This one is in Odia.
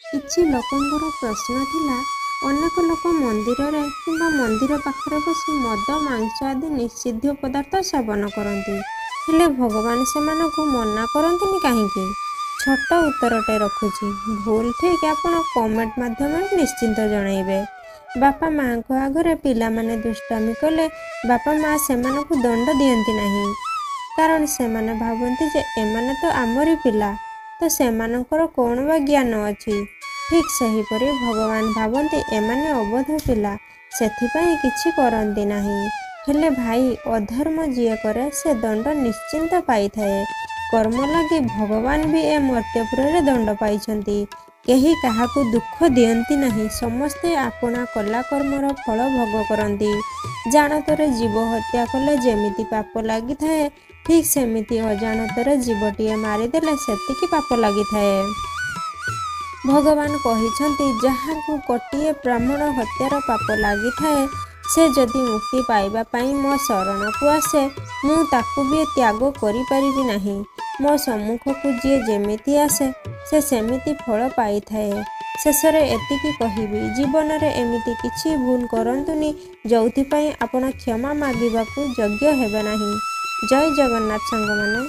କିଛି ଲୋକଙ୍କର ପ୍ରଶ୍ନ ଥିଲା, ଅନେକ ଲୋକ ମନ୍ଦିରରେ କିମ୍ବା ମନ୍ଦିର ପାଖରେ ବସି ମଦ, ମାଂସ ଆଦି ନିଷିଦ୍ଧ ପଦାର୍ଥ ସେବନ କରନ୍ତି, ହେଲେ ଭଗବାନ ସେମାନଙ୍କୁ ମନା କରନ୍ତିନି କାହିଁକି? ଛୋଟ ଉତ୍ତରଟେ ରଖୁଛି, ଭୁଲ ଠିକ୍ ଆପଣ କମେଣ୍ଟ ମାଧ୍ୟମରେ ନିଶ୍ଚିନ୍ତ ଜଣାଇବେ। ବାପା ମାଆଙ୍କ ଆଗରେ ପିଲାମାନେ ଦୁଷ୍ଟାମି କଲେ ବାପା ମାଆ ସେମାନଙ୍କୁ ଦଣ୍ଡ ଦିଅନ୍ତି ନାହିଁ, କାରଣ ସେମାନେ ଭାବନ୍ତି ଯେ ଏମାନେ ତ ଆମରି ପିଲା, ତ ସେମାନଙ୍କର କ'ଣ ବା ଜ୍ଞାନ ଅଛି। ଠିକ୍ ସେହିପରି ଭଗବାନ ଭାବନ୍ତି ଏମାନେ ଅବୋଧ ପିଲା, ସେଥିପାଇଁ କିଛି କରନ୍ତି ନାହିଁ। ହେଲେ ଭାଇ, ଅଧର୍ମ ଯିଏ କରେ ସେ ଦଣ୍ଡ ନିଶ୍ଚିନ୍ତ ପାଇଥାଏ। କର୍ମ ଲାଗି ଭଗବାନ ବି ଏ ମର୍ତ୍ତ୍ୟପୁରରେ ଦଣ୍ଡ ପାଇଛନ୍ତି। କେହି କାହାକୁ ଦୁଃଖ ଦିଅନ୍ତି ନାହିଁ, ସମସ୍ତେ ଆପଣା କଲା କର୍ମର ଫଳ ଭୋଗ କରନ୍ତି। ଜାଣତରେ ଜୀବ ହତ୍ୟା କଲେ ଯେମିତି ପାପ ଲାଗିଥାଏ, ଠିକ୍ ସେମିତି ଅଜାଣତରେ ଜୀବଟିଏ ମାରିଦେଲେ ସେତିକି ପାପ ଲାଗିଥାଏ। ଭଗବାନ କହିଛନ୍ତି, ଯାହାକୁ ଗୋଟିଏ ବ୍ରାହ୍ମଣ ହତ୍ୟାର ପାପ ଲାଗିଥାଏ, ସେ ଯଦି ମୁକ୍ତି ପାଇବା ପାଇଁ ମୋ ଶରଣକୁ ଆସେ, ମୁଁ ତାକୁ ବି ତ୍ୟାଗ କରିପାରିବି ନାହିଁ। ମୋ ସମ୍ମୁଖକୁ ଯିଏ ଯେମିତି ଆସେ ସେ ସେମିତି ଫଳ ପାଇଥାଏ। ଶେଷରେ ଏତିକି କହିବି, ଜୀବନରେ ଏମିତି କିଛି ଭୁଲ କରନ୍ତୁନି ଯେଉଁଥିପାଇଁ ଆପଣ କ୍ଷମା ମାଗିବାକୁ ଯୋଗ୍ୟ ହେବେ ନାହିଁ। ଜୟ ଜଗନ୍ନାଥ ସାଙ୍ଗମାନେ।